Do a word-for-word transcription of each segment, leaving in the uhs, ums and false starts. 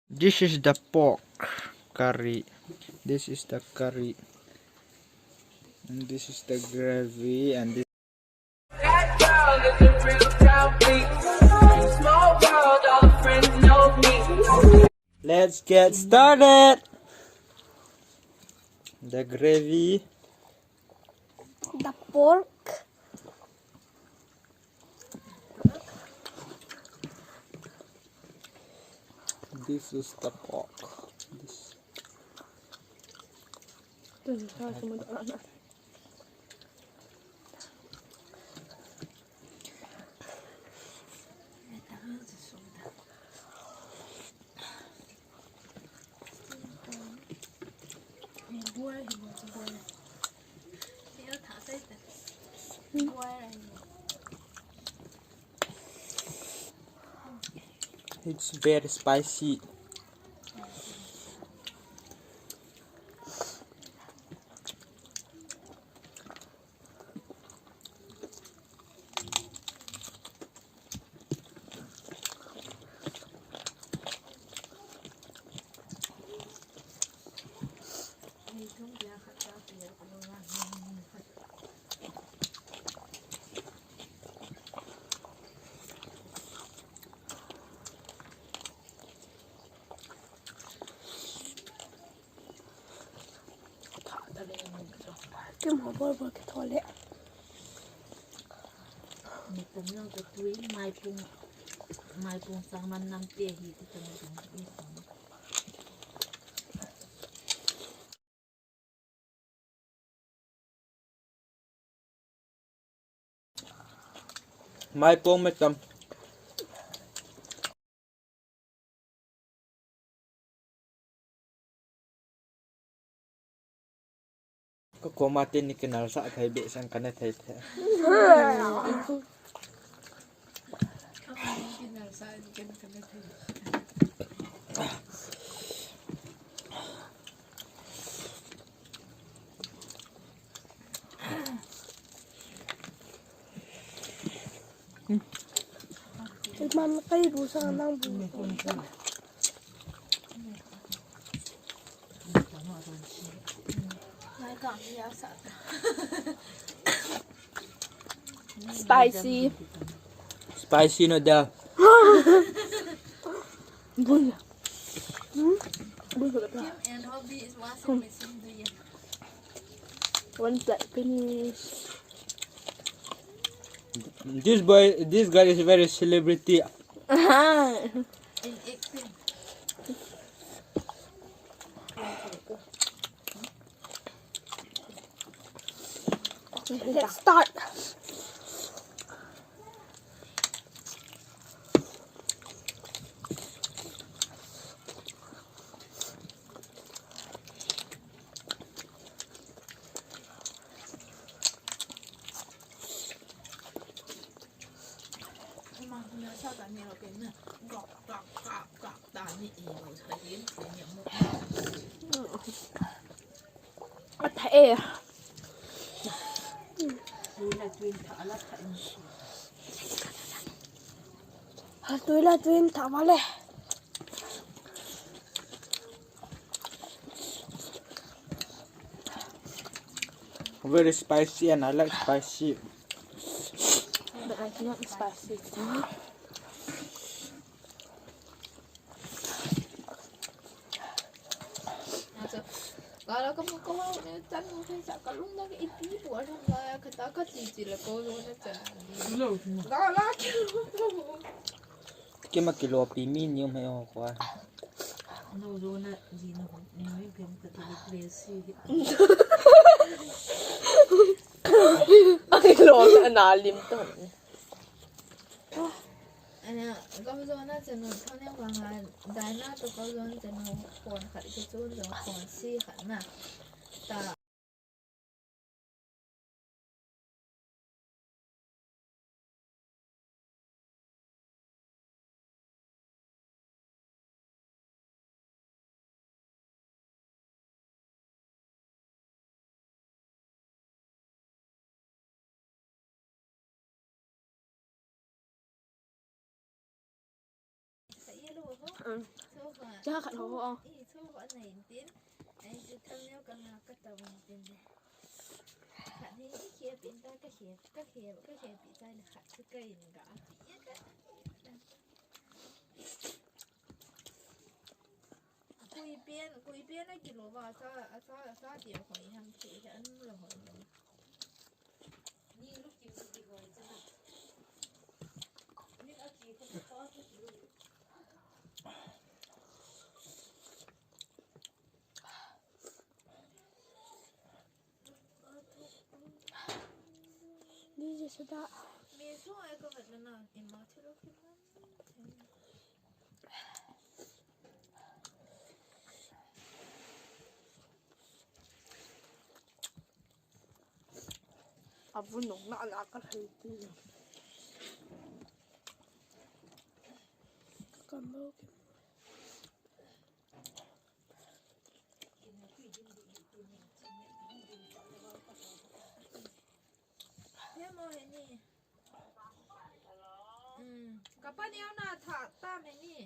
This is the pork curry. This is the curry. And this is the gravy. And this Let's get started. The gravy. The pork. This is the pork. This. It's very spicy. Kim ho bol bol ke thole. Ni tam lo to tui mai pung, mai pung sang man nam te hi ti tam lo. Mai pong mai tam. Ka koma te ni kenal sa thei be sang kana thei thei. Iman kai bu sa nang bu. Spicy. Spicy noodle. Bun. Hmm? Bun. Kim and Hobby is washing machine. One plate finish. This boy, this girl is very celebrity. Let's start. Athah e. Tui la tui in thah vale. Very spicy and I like spicy. But I cannot spicy. Gala ka mu ka wa ne chan mu ke sa ka lung na ke iti bu a sa ka ta ka chi chi la ko lo na chan. Gala ke. Kima kilo pi mi ni um he o kwa. No zo na ji na ho ni mi pem ka tu le si. Ai lo na na lim to. Ana, ka zo na chanu thane wa nga dai na to ka zo na chanu kon khat ke chu zo kon si khat na. Ta. Cha khat ho ho. I chu ho na in tin. Ai chu tham neo ka nga ka tau in tin de. Khat hi i khep in ta ka khep, ka khep, ka khep pi chai na khat chu ka in ga. Kui pian, kui pian a kilo ba sa, sa, sa ti a hoi ham ti an lo hoi lo. Ni je sada. Me so ai ka vat na na, e ma thilo ki ma. Abu nung na ala ka hai ti. Ka mo ki. He mo he ni. Ka pa neo na tha ta me ni.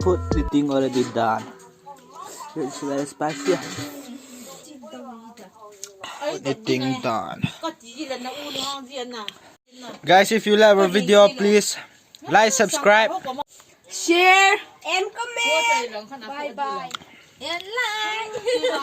Food eating already done. It's very spicy. Food eating done. Guys, if you love our video, please like, subscribe, share, and comment. Bye bye. And like.